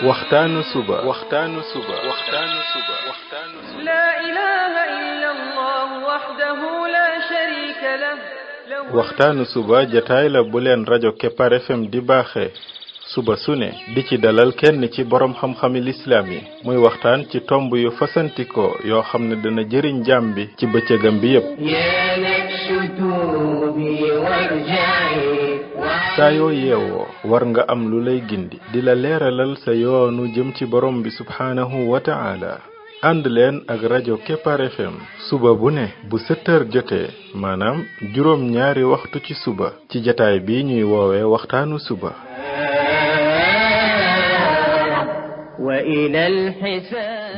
waxtaanu suba لا إله إلا الله وحده لا شريك له waxtaanu suba jataay la bu leen rajo Kepar FM di baaxee suba su ne di ci dalal kenn ci borom xam-xami lislaam yi muy waxtaan ci tomb yu fasantikoo yoo xam ne dana jëriñ jaam bi ci bëccëgam bi yépp saa yoo yeewoo war nga am lu lay gindi di la leeralal sa yoonu jëm ci borom bi subhaanahu wa ta'ala ànd leen ak rajo Kepar FM suba bu ne bu 7 heures jotee maanaam juróom ñaari waxtu ci suba ci jataay bi ñuy woowee waxtaanu suba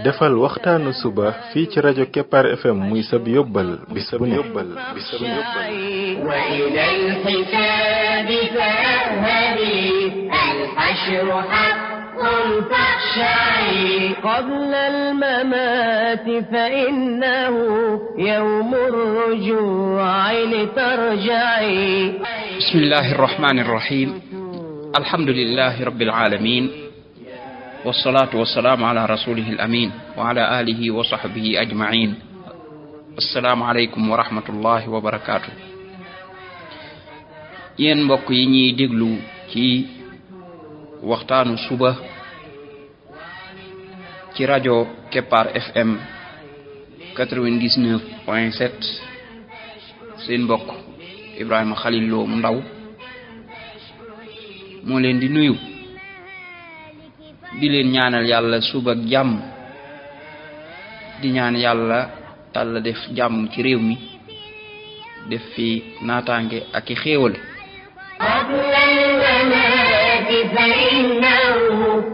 defal waxtaanu suba fii ci rajo Kepar FM muy sab yóbbal bis bu ne قبل الممات فإنه يوم الرجوع لترجعي بسم الله الرحمن الرحيم الحمد لله رب العالمين والصلاة والسلام على رسوله الأمين وعلى آله وصحبه أجمعين السلام عليكم ورحمة الله وبركاته yéen mbokk yi ñuy déglu ci waxtaanu suba ci rajo Kepar FM 99.7 seen mbokk Ibrahima Khalil Lo mu ndaw moo leen di nuyu di leen ñaanal yàlla suba ak jàmm di ñaan yàlla Yàlla def jàmm ci réew mi def fi naataange ak i xéewal فإنه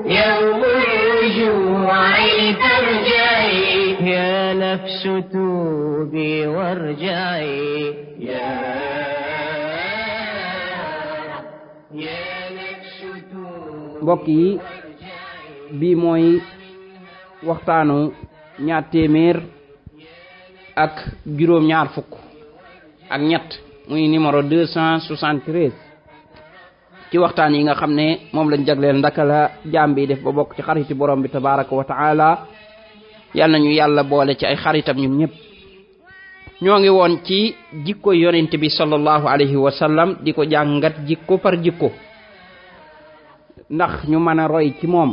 يوم الرجوع لترجعي يا نفس توبي وارجعي يا نفس توبي mbokk yi bii mooy waxtaanu ñaar téeméer ak juróom ñaar fukk ak ñett muy numéro 273 ci waxtaan yi nga xam ne moom lañ jagleel ndaka la jaam bi def ba bokk ci xariti borom bi tabaraka wa taala yal nañu yàlla boole ci ay xaritam ñun ñëpp ñoo ngi woon ci jikko yonent bi sallallahu alayhi wa sallam di ko jàngat jikko par jikko ndax ñu mën a roy ci moom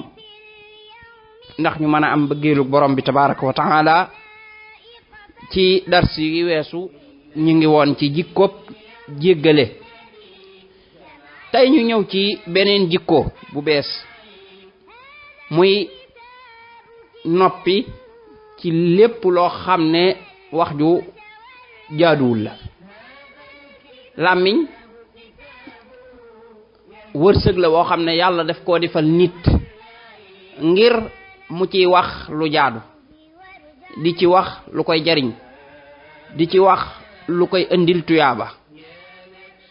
ndax ñu mën a am bëggeelu borom bi tabaraka wa taala ci dars yi weesu ñu ngi woon ci jikko jéggale tey ñu ñëw ci beneen jikko bu bees muy noppi ci lépp loo xam ne wax ju jaaduwul la làmmiñ wërsëg la woo xam ne yàlla daf koo defal nit ngir mu ciy wax lu jaadu di ci wax lu koy jariñ di ci wax lu koy indil tuyaaba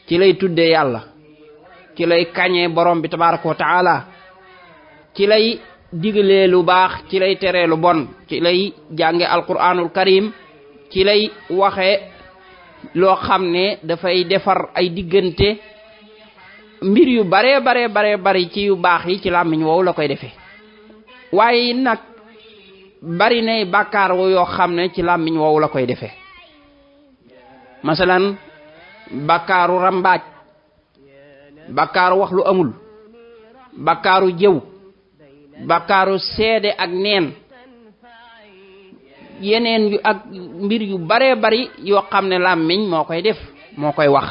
ci lay tuddee yàlla ci lay kañee borom bi tabaraka wa taala ci lay digalee lu baax ci lay teree lu bon ci lay jànge alquranul karim ci lay waxe loo xam ne dafay defar ay diggante mbir yu bare bari ci yu baax yi ci làmmiñ woowu la koy defee waaye nag bari nay bàkkaar yoo xam ne ci làmmiñ woowu la koy defee masalan bàkkaaru rambaaj bakkaaru wax lu amul bakkaaru jëw bakkaaru seede ak neen yeneen yu ak mbir yu bare bari yoo xam ne làmmiñ moo koy def moo koy wax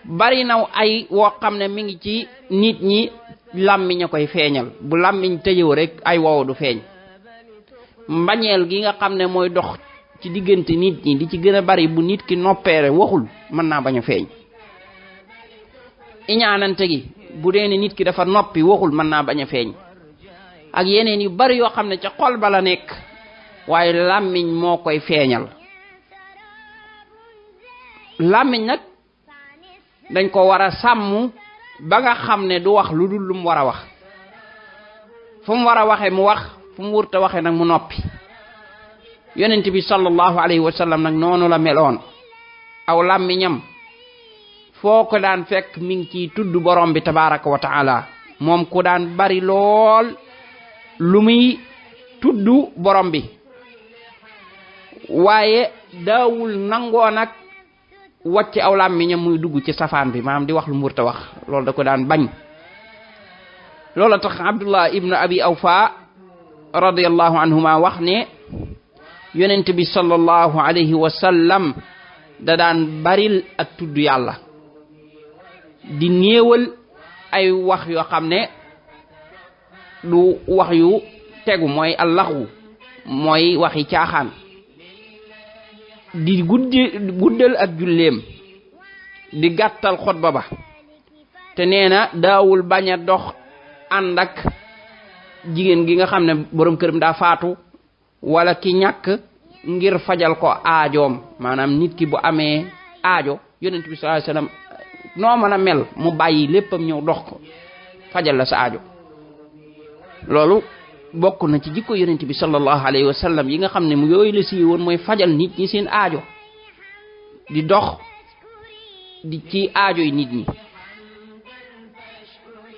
bari naw ay woo xam ne mi ngi ci nit ñi làmmiñ a koy feeñal bu làmmiñ tëjëw rek ay woow du feeñ mbañeel gi nga xam ne mooy dox ci diggante nit ñi di ci gën a bari bu nit ki noppeere waxul mën naa bañ a feeñ iñaanante gi bu dee ne nit ki dafa noppi waxul mën naa bañ a feeñ ak yeneen yu bari yoo xam ne ca xol ba la nekk waaye làmmiñ moo koy feeñal làmmiñ nag dañ ko war a sàmm ba nga xam ne du wax lu dul lu mu war a wax fu mu war a waxe mu wax fu mu wurta waxe nag mu noppi yonent bi sallallahu alayhi wa sallam nag noonu la meloon aw làmmiñam foo ko daan fekk mi ngi ciy tudd borom bi tabaraka wa taala moom ku daan bari lool lu muy tudd borom bi waaye daawul nangoo nag wàcc aw làmmiñam muy dugg ci safaan bi maanaam di wax lu mu wërta wax loolu da ko daan bañ. loolu tax Abdullah ibnu Abi Awfa radiyallahu anhuma wax ne yonent bi sallallahu alayhi wa sallam da daan baril ak tudd yàlla di néewal ay wax yoo xam ne du wax yu tegu mooy allaxu mooy waxi caaxaan di guddal ak julleem di gàttal xutba ba te nee na daawul bañ a dox ànd ak jigéen gi nga xam ne borom këram daa faatu wala ki ñàkk ngir fajal ko aajoom maanaam nit ki bu amee aajo yonent bi sallallahu alayhi wasallam noo mën a mel mu bàyyi léppam ñëw dox ko fajal la sa aajo. loolu bokk na ci jikko yonent bi sallallahu alayhi wasallam yi nga xam ne mu yooyu la si woon mooy fajal nit ñi seen aajo di dox di ci aajo yi nit ñi.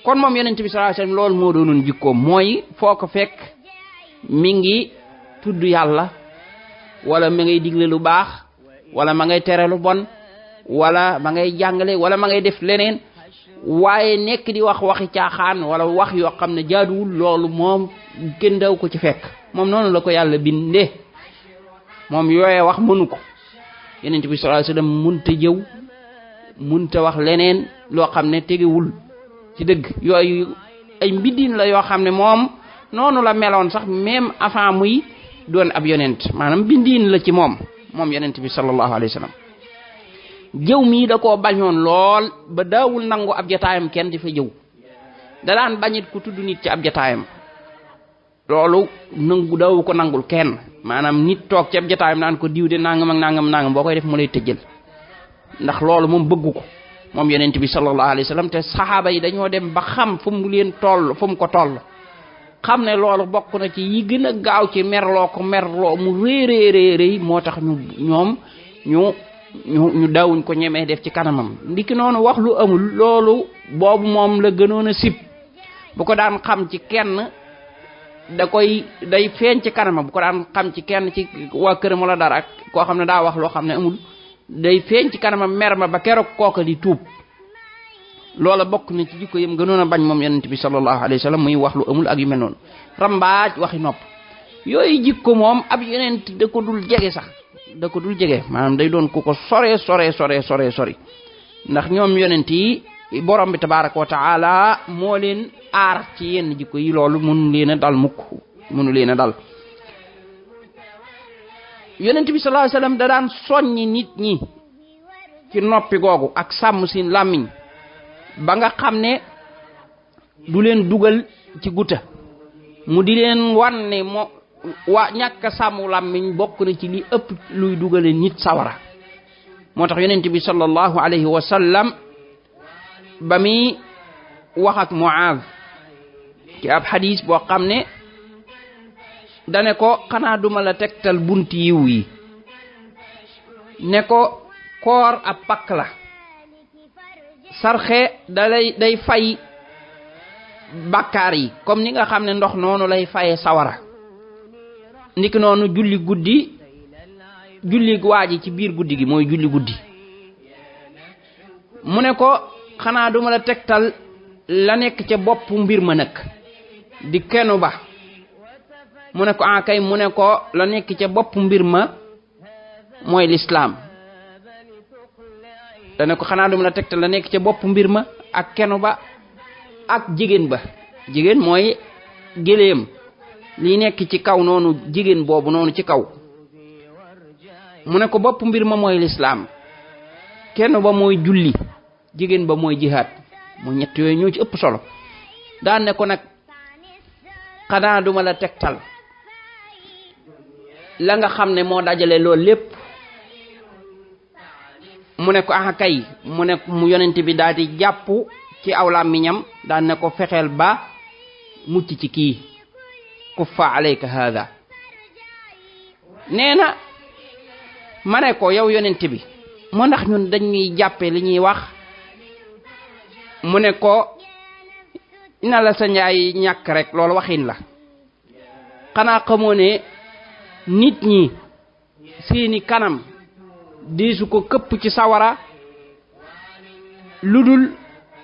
kon moom yonent bi sallallahu alayhi wasallam loolu moo doonoon jikkoom mooy foo ko fekk mi ngi tudd yàlla wala ma ngay digle lu baax wala ma ngay tere lu bon wala ma ngay jàngale wala ma ngay def leneen waaye nekk di wax waxi caaxaan wala wax yoo xam ne jaaduwul loolu moom kenn daw ko ci fekk moom noonu la ko yàlla bindee moom yooyee wax mënu ko. yonent bi sallallahu alayhi wasallam munta jëw munta wax leneen loo xam ne tegewul ci dëgg yooyu ay mbindin la yoo xam ne moom noonu la meloon sax même avant muy doon ab yonent maanaam mbindin la ci moom yonent bi sallallahu alayhi wasallam. jëw mii da koo bañoon lool ba daawul nangu ab jataayam kenn di fa jëw da daan bañit ku tudd nit ci ab jataayam loolu nangu daawu ko nangul kenn maanaam nit toog ci ab jataayam naan ko diw de nangam ak nangam boo koy def mu lay tëjjal ndax loolu moom bëggu ko moom yonent bi sallallahu alayhi wasallam te saxaaba yi dañoo dem ba xam fu mu leen toll fu mu ko toll xam ne loolu bokk na ci yi gën a gaaw ci merloo mu réeréeréeréy moo tax ñu daawuñ ko ñemee def ci kanamam. ndiki noonu wax lu amul loolu boobu moom la gënoon a sib bu ko daan xam ci kenn day feeñ ci kanamam bu ko daan xam ci kenn ci waa këram wala dara ak koo xam ne daa wax loo xam ne amul day feeñ ci kanamam mer ma ba keroog kooka di tuub. loola bokk na ci jikko yam gënoon a bañ moom yonent bi sallallahu alayhi wasallam muy wax lu amul ak yu mel noonu rambaaj waxi nopp yooyu jikko moom ab yonent da ko dul jege sax da ko dul jege maanaam day doon ku ko sore ndax ñoom yonent yi borom bi tabaaraka wa taala moo leen aar ci yenn jikko yi loolu mënu leen a dal mukk mënu leen a dal. yonent bi sallallahu alayhi wasallam da daan soññi nit ñi ci noppi googu ak sàmm seen làmmiñ ba nga xam ne du leen dugal ci guta mu di leen wan ne waa ñàkk sàmm làmmiñ bokk na ci li ëpp luy dugale nit sawara. moo tax yonent bi sallallahu alayhi wa sallam ba muy wax ak Muaaz ci ab xadiis boo xam ne dane ko xanaa duma la tegtal bunti yiw yi ne ko koor ab pakk la sarxe day fay bàkkaar yi comme ni nga xam ne ndox noonu lay faye sawara niki noonu julli waaji ci biir guddi gi mooy julli guddi mu ne ko xanaa duma la tegtal la nekk ca bopp mbir ma nag di kenu ba mu ne ko kay mu ne ko la nekk ca bopp mbir ma mooy lislaam dane ko xanaa duma la tegtal la nekk ca bopp mbir ma ak kenu ba ak jigéen mooy géléem li nekk ci kaw noonu jigéen boobu noonu ci kaw mu ne ko bopp mbir ma mooy lislaam kenu ba mooy julli jigéen ba mooy jihaad mu ñett yooyu ñoo ci ëpp solo daan ne ko nag xanaa duma la tegtal la nga xam ne moo dajale loolu lépp mu ne ko kay mu yonent bi daal di jàpp ci aw làmmiñam daan ne ko fexeel ba mucc ci kii kuffa alayka hada nee na ma ne ko yow yonent bi moo ndax ñun dañuy jàppe li ñuy wax mu ne ko ina la sa njaay ñàkk rek loolu waxin la xanaa xamoo ne nit ñi seeni kanam diisu ko këpp ci sawara ludul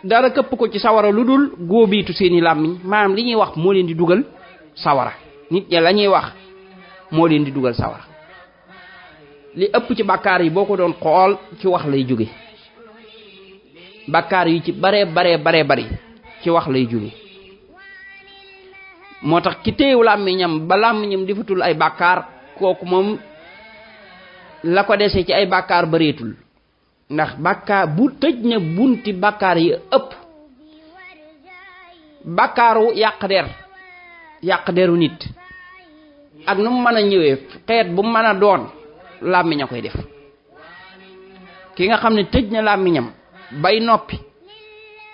dara këpp ko ci sawara ludul góobiitu seeni làmmiñ maanaam li ñuy wax moo leen di dugal sawara nit ñi la ñuy wax moo leen di dugal sawara li ëpp ci bàkkaar yi boo ko doon xool ci wax lay jóge bàkkaar yi ci bare bari ci wax lay jóge moo tax ki téyew làmmiñam ba làmmiñam defatul ay bàkkaar kooku moom la ko dese ci ay bàkkaar bareetul ndax bàkkaar bu tëj na bunti bàkkaar yi ëpp bàkkaaru yàq deru nit ak nu mu mën a ñëwee xeet bu mën a doon làmmiñ a koy def ki nga xam ne tëj na làmmiñam bay noppi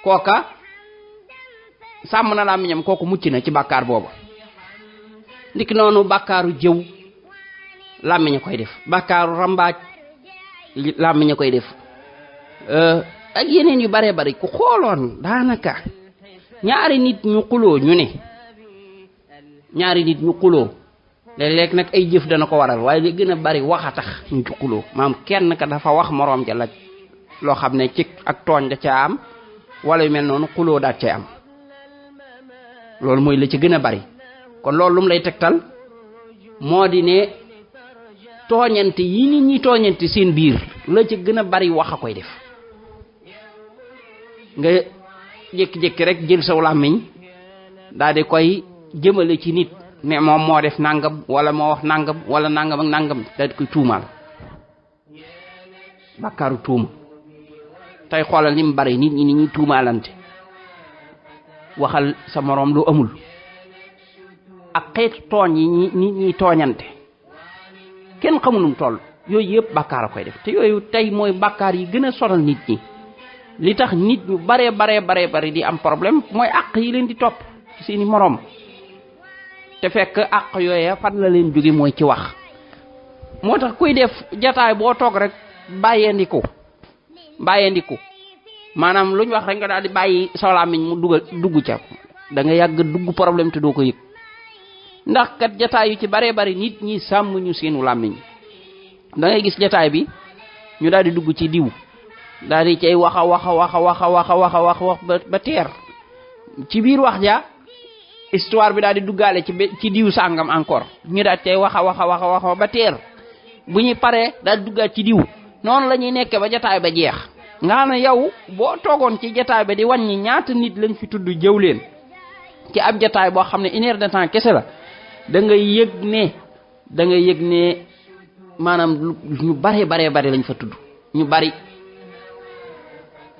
kooka sàmm na làmmiñam kooku mucc na ci bàkkaar boobu ndiki noonu bàkkaaru jëw làmmiñ a koy def bàkkaaru rambaaj làmmiñ a koy def ak yeneen yu bare bari ku xooloon daanaka ñaari nit ñu xuloo ñu ne ñaari nit ñu xuloo léeg-léeg nag ay jëf dana ko waral waaye li gën a bari wax a tax ñu ci xuloo maam kenn ka dafa wax moroom ja la loo xam ne ci ak tooñ da caa am wala yu mel noonu xuloo daat cay am loolu mooy la ci gën a bari kon loolu lu mu lay tegtal moo di ne tooñante yi nit ñi tooñante seen biir la ci gën a bari wax a koy def nga jékki-jékki rek jël saw làmmiñ daal di koy jëmale ci nit ne moom moo def nangam wala moo wax nangam wala nangam ak nangam daal di koy tuumaal bàkkaaru tuuma tey xoolal ni mu bari nit ñi ni ñuy tuumaalante waxal sa moroom lu amul ak xeetu tooñ yi nit ñi tooñante kenn xamunum toll yooyu yëpp bàkkaar a koy def te yooyu tey mooy bàkkaar yi gën a sonal nit ñi li tax nit ñu bare bari di am problème mooy àq yi leen di topp ci seeni moroom te fekk àq yooya fan la leen jóge mooy ci wax moo tax kuy def jataay boo toog rek bàyyeendiku maanaam lu ñu wax rek nga daal di bàyyi sa làmmiñ mu dugg ca da nga yàgg dugg problème te doo ko yëg ndax kat jataay yu ci bare bari nit ñi sàmm ñu seenu làmmiñ da ngay gis jataay bi ñu daal di dugg ci diw daal di cay wax ba teer ci biir wax ja histoire bi daal di duggaale ci diw sàngam encore ñu daal cay wax ba teer bu ñuy paree daal di duggaat ci diw noonu la ñuy nekkee ba jataay ba jeex nga xam ne yow boo toogoon ci jataay ba di wàññi ñaata nit lañ fi tudd jëw leen ci ab jataay boo xam ne 1 heure de temps kese la da ngay yëg ne maanaam ñu bare lañ fa tudd ñu bari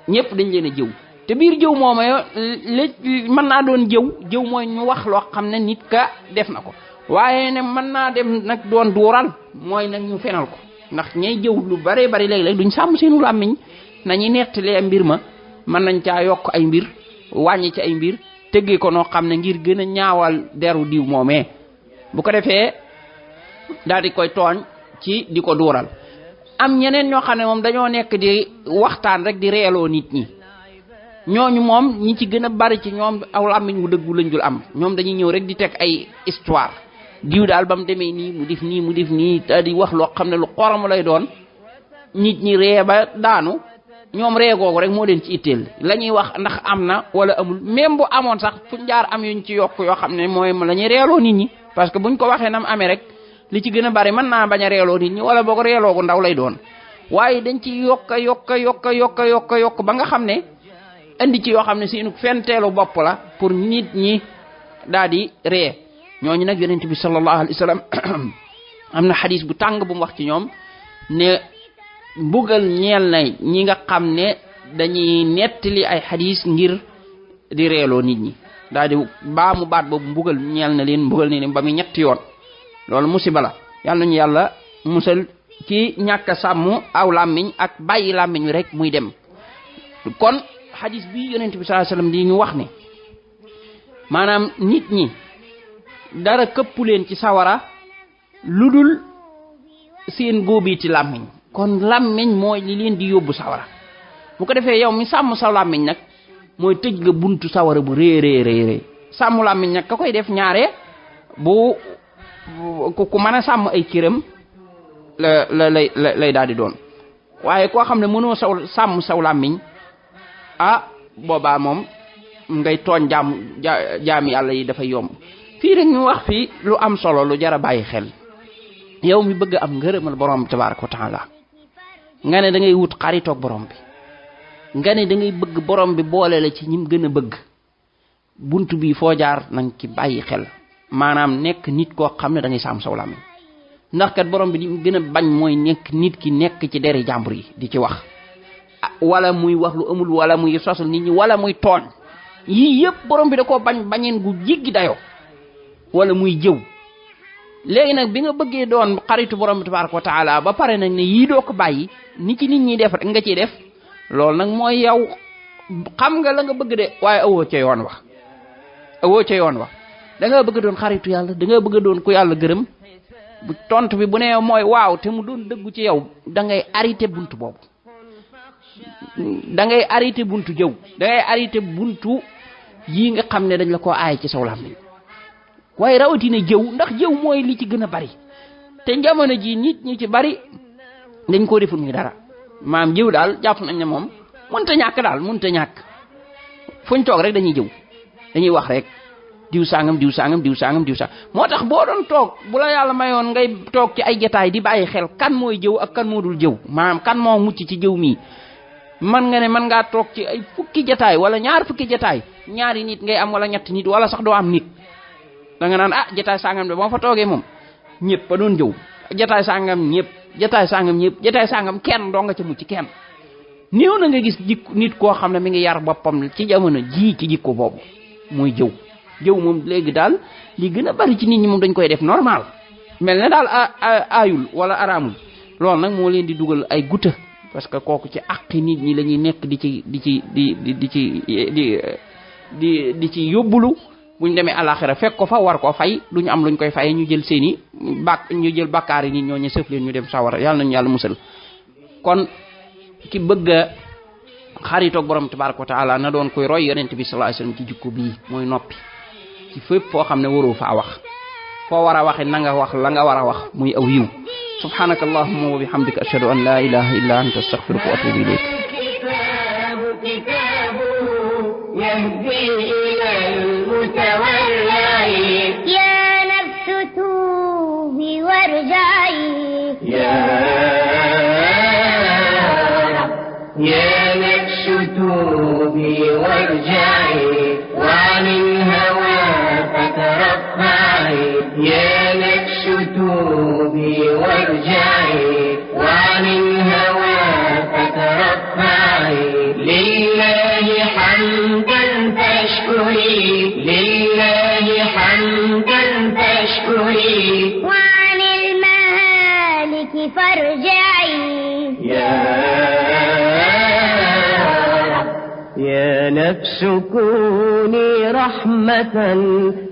ñëpp dañ leen a jëw te biir jëw mooma mën naa doon jëw mooy ñu wax loo xam ne nit ka def na ko waaye ne mën naa dem nag doon duural mooy nag ñu fenal ko ndax ñay jëw lu bare bari léeg-léeg duñ sàmm seenu làmmiñ nañuy nettalee mbir ma mën nañ caa yokk ay mbir wàññi ci ay mbir tëggee ko noo xam ne ngir gën a ñaawal deru diw moomee bu ko defee daal di koy tooñ ci di ko duural am ñeneen ñoo xam ne moom dañoo nekk di waxtaan rek di reeloo nit ñi ñooñu moom ñi ci gën a bari ci ñoom aw làmmiñ wu dëggu lañ dul am ñoom dañuy ñëw rek di teg ay histoire diw daal ba mu demee nii mu def nii daal di wax loo xam ne lu xorom lay doon nit ñi ree ba daanu ñoom ree googu rek moo leen ci itteel la ñuy wax ndax am na wala amul même bu amoon sax fuñ jaar am yuñ ci yokk yoo xam ne mooy la ñuy reeloo nit ñi parce que buñ ko waxee nam amee rek li ci gën a bari mën naa bañ a reeloo nit ñi wala boog reeloo gu ndaw lay doon waaye dañ ci yokk ba nga xam ne indi ci yoo xam ne seenu fenteelu bopp la pour nit ñi daal di ree ñooñu nag yonent bi sallallahu alayhi wa sallam am na xadis bu tàng bu mu wax ci ñoom ne mbugal ñeel na ñi nga xam ne dañuy nettali ay xadis ngir di reeloo nit ñi daal di baamu baat boobu mbugal ñeel na leen ba muy ñetti yoon loolu musiba la yàlla nañu yàlla musal ci ñàkk a sàmm aw làmmiñ ak bàyyi làmmiñ wi rek muy dem kon xadis bi yonent bi sallallahu alayhi wasallam di ñu wax ne maanaam nit ñi dara këpp leen ci sawara lu dul seen góobi ci làmmiñ kon làmmiñ mooy li leen di yóbbu sawara bu ko defee yow mi sàmm sa làmmiñ nag mooy tëj nga buntu sawara bu rée sàmm làmmiñ nag ka koy def ñaare bu ku mën a sàmm ay cëram lay daal di doon waaye koo xam ne mënoo sàmm saw làmmiñ boobaa moom ngay tooñ jaam yàlla yi dafay yomb. fii rek ñu wax fii lu am solo lu jar a bàyyi xel yow mi bëgg am ngërëmal borom tabaaraka wa taala nga ne da ngay wut xaritoog borom bi nga ne da ngay bëgg borom bi boole la ci ñim gën a bëgg buntu bi foo jaar nang ci bàyyi xel maanaam nekk nit koo xam ne da ngay sàmm saw làmmiñ ndax kat borom bi li gën a bañ mooy nekk nit ki nekk ci deri jàmbur yi di ci wax wala muy wax lu amul wala muy sosal nit ñi wala muy tooñ yii yëpp borom bi da koo bañeen gu jéggi dayoo wala muy jëw léegi nag bi nga bëggee doon xaritu borom bi tabaaraka wa taala ba pare nag ne yii doo ko bàyyi ni ci nit ñi def rek nga ciy def loolu nag mooy yow xam nga la nga bëgg de waaye awoo ca yoon wax da nga bëgg doon xaritu yàlla da nga bëgg doon ku yàlla gërëm bu tontu bi bu ne mooy waaw te mu doon dëggu ci yow da ngay arrêté buntu boobu da ngay arrêté buntu jëw da ngay arrêté buntu yii nga xam ne dañ la ko aay ci saw làmmiñ waaye rawatina jëw ndax jëw mooy li ci gën a bari te jamono ji nit ñi ci bari dañ koo deful muy dara maam jëw daal jàpp nañ ne moom mënta ñàkk fuñ toog rek dañuy jëw dañuy wax rek diw sangam moo tax boo doon toog bu la yàlla mayoon ngay toog ci ay jataay di bàyyi xel kan mooy jëw ak kan moo dul jëw maanaam kan moo mucc ci jëw mii man nga ne man ngaa toog ci ay fukki jataay wala ñaar fukki jataay ñaari nit ngay am wala ñetti nit wala sax doo am nit da nga naan jataay sangam de boo fa toogee moom ñëpp a doon jëw jataay sangam kenn doo nga ca mucc kenn néew na nga gis nit koo xam ne mi ngi yar boppam ci jamono ji ci jikko boobu mooy jëw moom léegi daal li gën a bari ci nit ñi moom dañ koy def normal mel ne daal aayul wala araamul loolu nag moo leen di dugal ay guta parce que kooku ci àqi nit ñi la ñuy nekk di ci yóbbulu buñ demee alaxira fekk ko fa war koo fay duñu am luñ koy fayee ñu jël bakkaar yi nit ñoo ñu sëf leen ñu dem sawara yàlla nañu yàlla musal kon ki bëgg a xaritoog borom tabaaraka wa taala na doon koy roy yonent bi sallallahu alayhi wasallam ci jikko bii mooy noppi ci fépp foo xam ne waroo faa wax foo war a waxe na nga wax la nga war a wax muy aw yiw subhanaka allahumma wa bihamdika ashhadu an la ilaha illa anta astaghfiruka wa atubu ilayk يا نفس توبي وارجعي يا نفس توبي وارجعي وعن الهوى فترفعي يا نفس توبي وارجعي وعن الهوى فترفعي لله حمدا فاشكري لله حمدا فاشكري وعن المهالك فارجعي يا نفس كوني رحمة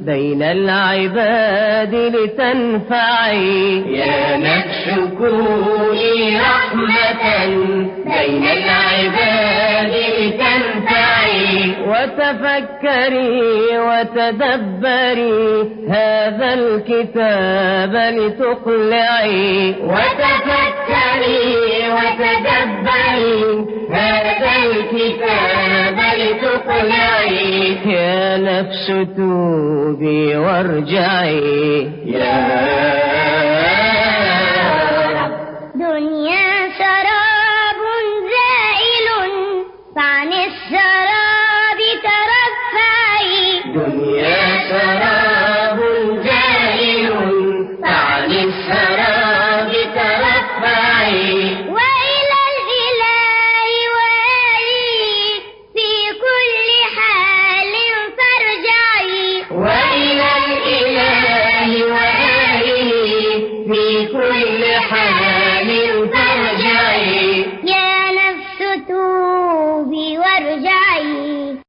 بين العباد لتنفعي يا نفس كوني رحمة بين العباد لتنفعي وتفكري وتدبري هذا الكتاب لتقلعي وتفكري وتدبري هذا الكتاب لتقلعي يا نفس توبي وارجعي